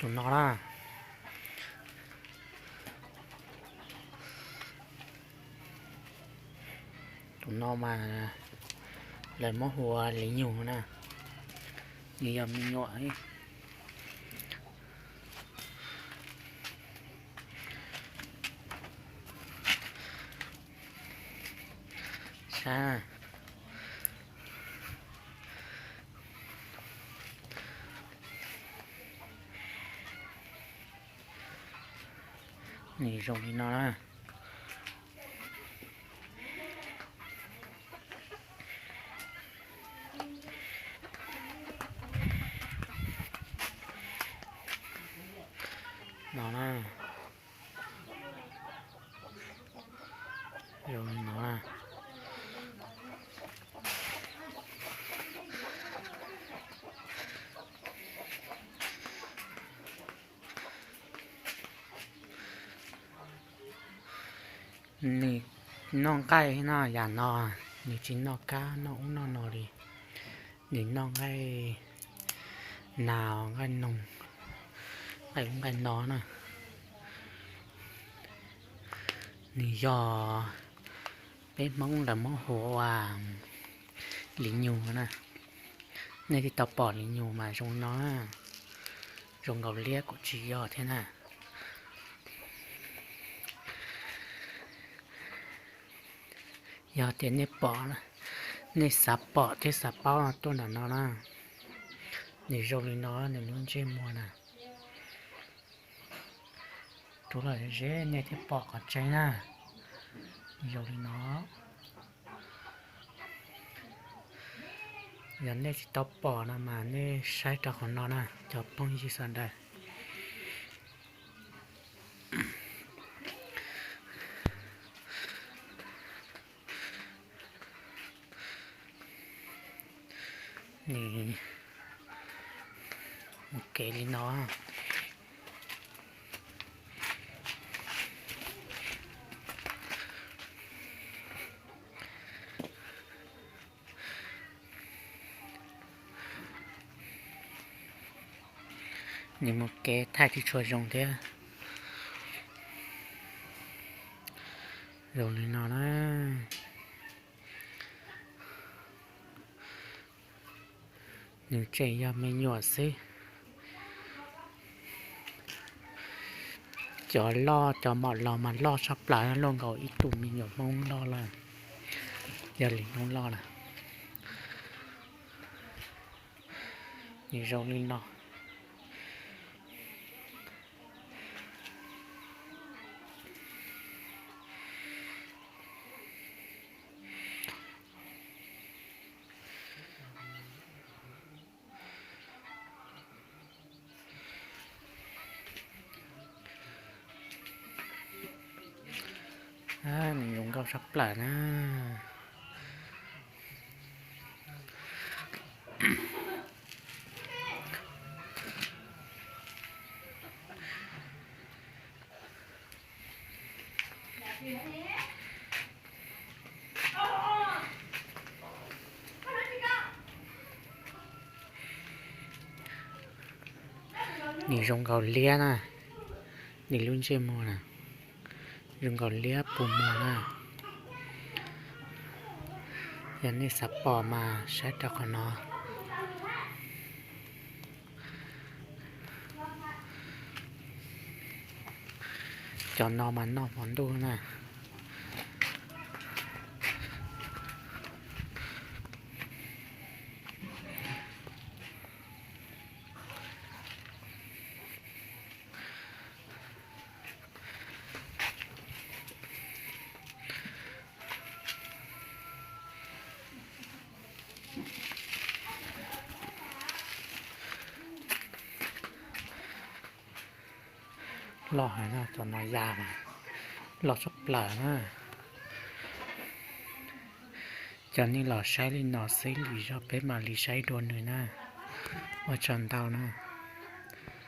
Tus no na, tus no mas lawv muab hu ua Li Nyug na, nws yog me nyuam. Saib, nws zoo li no na. No na, zoo li no na. Nws noj nqaij no, yam no nws tsis noj kab noj ub noj no li. Nws noj nqaij nas nqaij noog, nqaij ub nqaij no na. Nws yog peb Hmoob lawv muab hu ua Li Nyug na. Nej twb tau pom Li Nyug mas zoo no, zoo nkaus liab kuj tsis yog thiab na. Yog tias nej pom, nej xav pom thiab xav paub tuaj ntawm no na. Nws zoo li no, nws lub ntsej muag na. Rub los ze nej thiaj pom qhov tseeb na. Nws zoo li no. Yog nej tsis tau pom no mas nej saib rau qhov no na cov phooj ywg sawv daws. Nws mus kev li no. Nws mus kev thaij tsis tshua zoo thiab. Zoo li no na. Nws tseem yog me nyuam xwb. Cov loj cov maum laus mas loj tshaj plaws, luaj nkaus ib tug me nyuam Hmoob loj lawm. Yog li Hmoob loj lawm. Nws zoo li no. Nws zoo nkauj sab plaws na. Nws zoo nkaus liab na, nws lub ntsej muag na, zoo nkaus liab puas muag na. Yog nej xav pom mas saib rau qhov no. Cov no mas noj hmo ntuj na. Loj heev na, cov no ya mas loj tshaj plaws na. Cov nej los saib li no xwb, lwm zaug peb mam li saib dua nws na. Ua tsaug ntau na.